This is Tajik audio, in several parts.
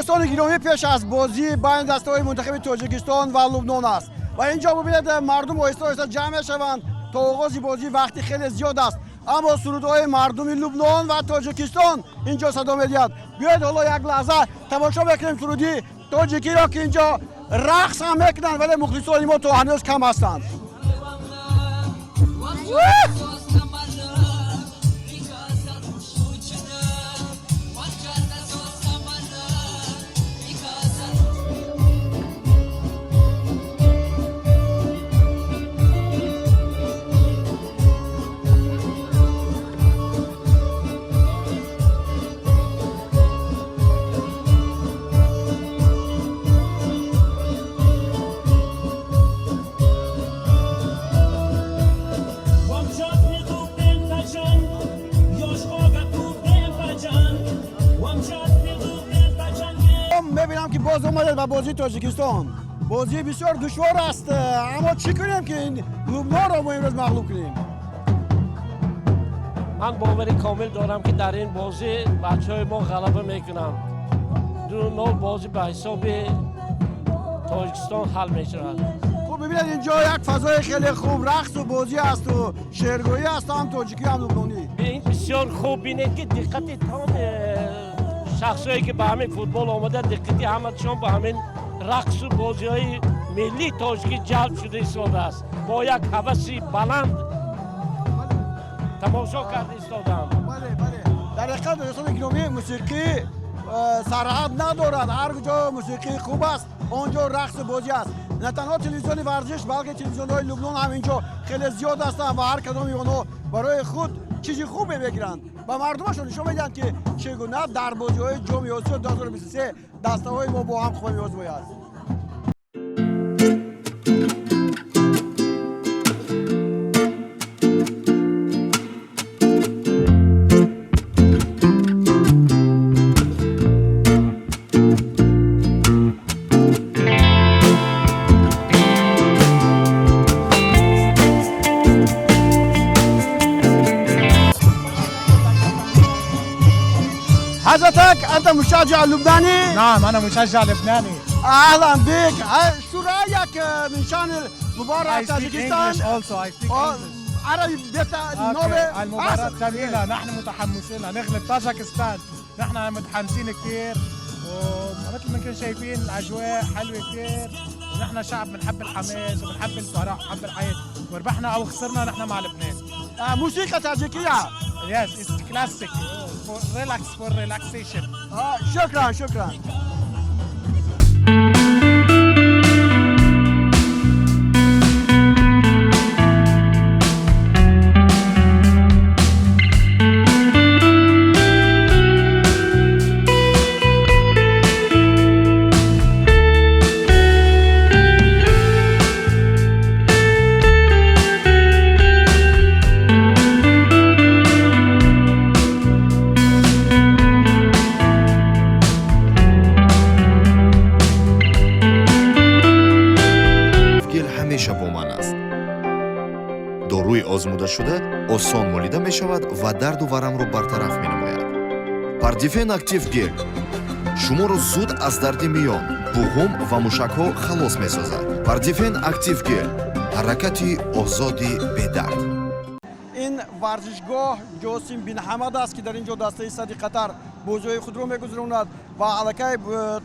Дӯстони гиромӣ, пеш аз бозӣ байни дастаҳои мунтахаби Тоҷикистон ва Лубнон аст ва инҷо бубинед, мардум оҳиста оҳиста ҷамъ мешаванд. То оғози бозӣ вақти хеле зиёд аст, аммо сурудҳои мардуми Лубнон ва Тоҷикистон инҷо садо медиҳад. Биёед, ҳоло як лаҳза тамошо мекунем суруди тоҷикиро, ки инҷо рақс ҳам мекунанд, вале мухлисони мо то ҳанӯз кам ҳастанд. Мебинам, ки боз омадед ба бозии Тоҷикистон. Бозӣ бисёр душвор аст, аммо чӣ кунем, ки ин Лубнонро мо имрӯз мағлуб кунем? Ман бовари комил дорам, ки дар ин бозӣ бачаҳои мо ғалаба мекунанд. 2-0 бозӣ ба ҳисоби Тоҷикистон ҳал мешавад. Хуб, бибинед, инҷо як фазои хеле хуб, рақсу бозӣ асту шеъргӯӣ аст, ҳам тоҷикӣ, ҳам лубнонӣ. Ин бисёр хуб. Бинед, ки диққати тамоми шахсое, ки ба ҳамин футбол омада, диққати ҳамашон ба ҳамин рақсу бозиҳои миллии тоҷикӣ ҷалб шуда истодааст. Бо як ҳаваси баланд тамошо карда истодаанд. Бале, дар ҳақиқат, дӯстони гиромӣ, мусиқӣ сарҳад надорад. Ҳар ҷо мусиқии хуб аст, он ҷо рақсу бозӣ аст. На танҳо телевизиони варзиш, балки телевизионҳои Лубнон ҳам инҷо хеле зиёд ҳастанд ва ҳар кадоми онҳо барои худ чизи хубе мегиранд ва мардумашон нишон медиҳанд, ки чӣ гуна дар бозиҳои Ҷоми Осиё 2023 дастаҳои мо бо ҳам қувва меозмояд. حضرتك انت مشجع لبناني؟ نعم، انا مشجع لبناني. اهلا بك. شو رايك من شان مباراة I speak طاجيكستان؟ English also. I speak English. عربي بيتا. Okay. المباراة جميلة، نحن متحمسين نغلب طاجكستان. نحن متحمسين كثير، ومثل ما انكم شايفين الاجواء حلوة كثير، ونحن شعب بنحب الحماس وبنحب الفرح وبنحب الحياة، وربحنا او خسرنا نحن مع لبنان. موسيقى طاجيكية. Yes, it's classic for relax, for relaxation. شكرا شكرا. Гел ҳамеша бо ман аст. Доруи озмудашуда осон молида мешавад ва дарду варамро бартараф менамояд. Пардифен Актив Гел шуморо зуд аз дарди миён, буғум ва мушакҳо халос месозад. Пардифен Актив Гел, ҳаракати озоди бедард. Ин варзишгоҳ Ҷосим бин Ҳамад аст, ки дар ин ҷо дастаи Сади Қатар бозиҳои худро мегузаронад ва аллакай,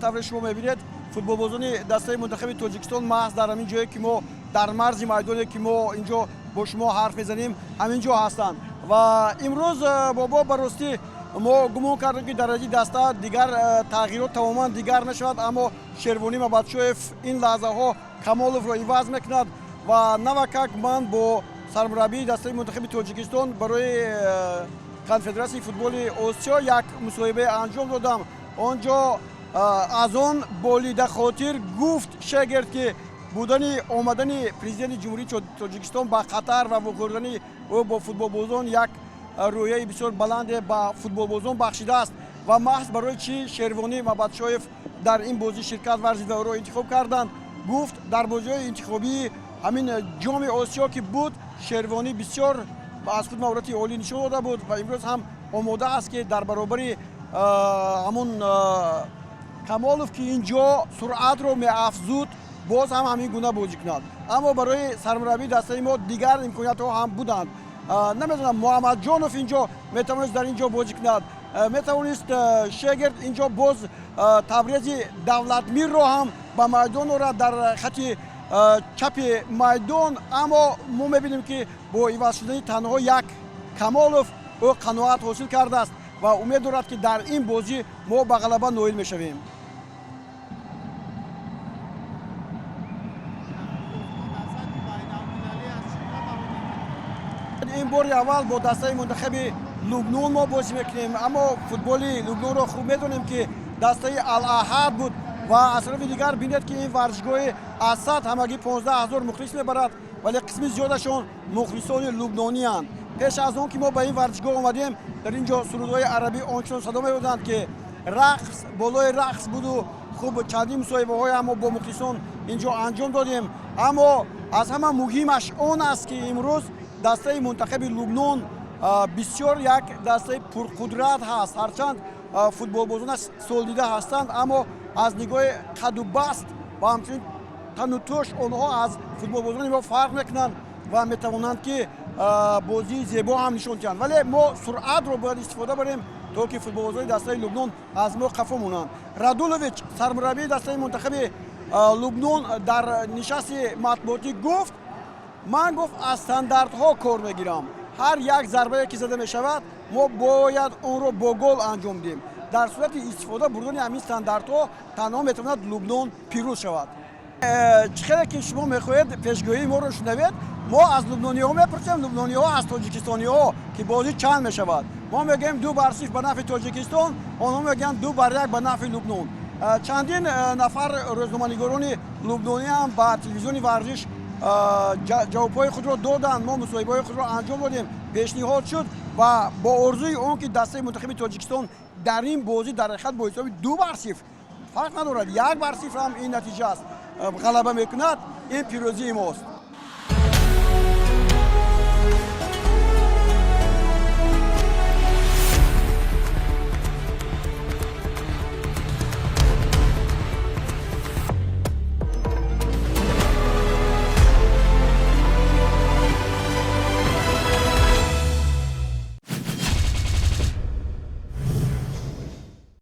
тавре шумо мебинед, футболбозони дастаи мунтахаби Тоҷикистон маҳз дар ҳамин ҷое, ки мо дар марзи майдоне, ки мо ин ҷо бо шумо ҳарф мезанем, ҳамин ҷо ҳастанд. Ва имрӯз, бобо, ба ростӣ мо гумон кардем, ки дараҷаи даста дигар тағйирот тамоман дигар мешавад, аммо Шервонӣ Мабадшоев ин лаҳзаҳо Камоловро иваз мекунад. Ва навакак ман бо сармураббии дастаи мунтахаби Тоҷикистон барои Конфедератсияи футболи Осиё як мусоҳибае анҷом додам. Он ҷо аз он болида хотир гуфт шегирд, ки будани омадани президенти Ҷумҳурии Тоҷикистон ба Қатар ва вохӯрдани ӯ бо футболбозон як рӯҳияи бисёр баланде ба футболбозон бахшидааст. Ва маҳз барои чӣ Шервонӣ Мабадшоев дар ин бозӣ ширкат варзид ва ӯро интихоб карданд, гуфт, дар бозиҳои интихобии ҳамин Ҷоми Осиё, ки буд, Шервонӣ бисёр аз худ маҳорати олӣ нишон дода буд ва имрӯз ҳам омода аст, ки дар баробари ҳамун Камолов, ки ин ҷо суръатро меафзуд, боз ҳам ҳамин гуна бозӣ кунад. Аммо барои сармураббии дастаи мо дигар имкониятҳо ҳам буданд. Намедонам, Муҳаммадҷонов ин ҷо метавонист дар ин ҷо бозӣ кунад, метавонист Шегирд ин ҷо боз Табрези Давлатмирро ҳам ба майдон орад дар хати чапи майдон. Аммо мо мебинем, ки бо иваз шудани танҳо як Камолов ӯ қаноат ҳосил кардааст ва умед дорад, ки дар ин бозӣ мо ба ғалаба ноил мешавем. Ин бори аввал бо дастаи мунтахаби Лубнон мо бозӣ мекунем, аммо футболи Лубнонро хуб медонем, ки дастаи Алаҳад буд. Ва аз тарафи дигар бинед, ки ин варзишгоҳи Асад ҳамагӣ 15 000 мухлис мебарад, вале қисми зиёдашон мухлисони лубнонианд. Пеш аз он ки мо ба ин варзишгоҳ омадем, дар ин ҷо сурудҳои арабӣ ончунон садо медоданд, ки рақс болои рақс буду. Хуб, чандин мусоҳибаҳоям мо бо мухлисон ин ҷо анҷом додем. Аммо аз ҳама муҳимаш он аст, ки имрӯз дастаи мунтахаби Лубнон бисёр як дастаи пурқудрат ҳаст. Ҳарчанд футболбозонаш солдида ҳастанд, аммо аз нигоҳи қаду баст ва ҳамчунин тану тӯш онҳо аз футболбозони мо фарқ мекунанд ва метавонанд, ки бозии зебо ҳам нишон диҳанд. Вале мо суръатро бояд истифода барем, то ки футболбозони дастаи Лубнон аз мо қафо монанд. Радулович, сармураббии дастаи мунтахаби Лубнон, дар нишасти матбуотӣ гуфт: «Ман, гуфт, аз стандартҳо кор мегирам. Ҳар як зарбае ки зада мешавад, мо бояд онро бо гол анҷом диҳем. Дар сурати истифода бурдани ҳамин стандартҳо танҳо метавонад Лубнон пирӯз шавад». Чӣ хеле ки шумо мехоҳед пешгӯии моро шунавед, мо аз лубнониҳо мепурсем, лубнониҳо аз тоҷикистониҳо, ки бозӣ чанд мешавад. Мо мегӯем 2-0 ба нафъи Тоҷикистон, онҳо мегӯянд 2-1 ба нафъи Лубнон. Чандин нафар рӯзноманигорони лубнонӣ ҳам ба телевизиони Варзиш ҷавобҳои худро доданд. Мо мусоҳибаҳои худро анҷом додем, пешниҳод шуд ва бо орзуи он ки дастаи мунтахаби Тоҷикистон дар ин бозӣ дар ҳақиқат бо ҳисоби 2-0, фарқ надорад, 1-0 ҳам ин натиҷа аст, ғалаба мекунад, ин пирӯзии мост.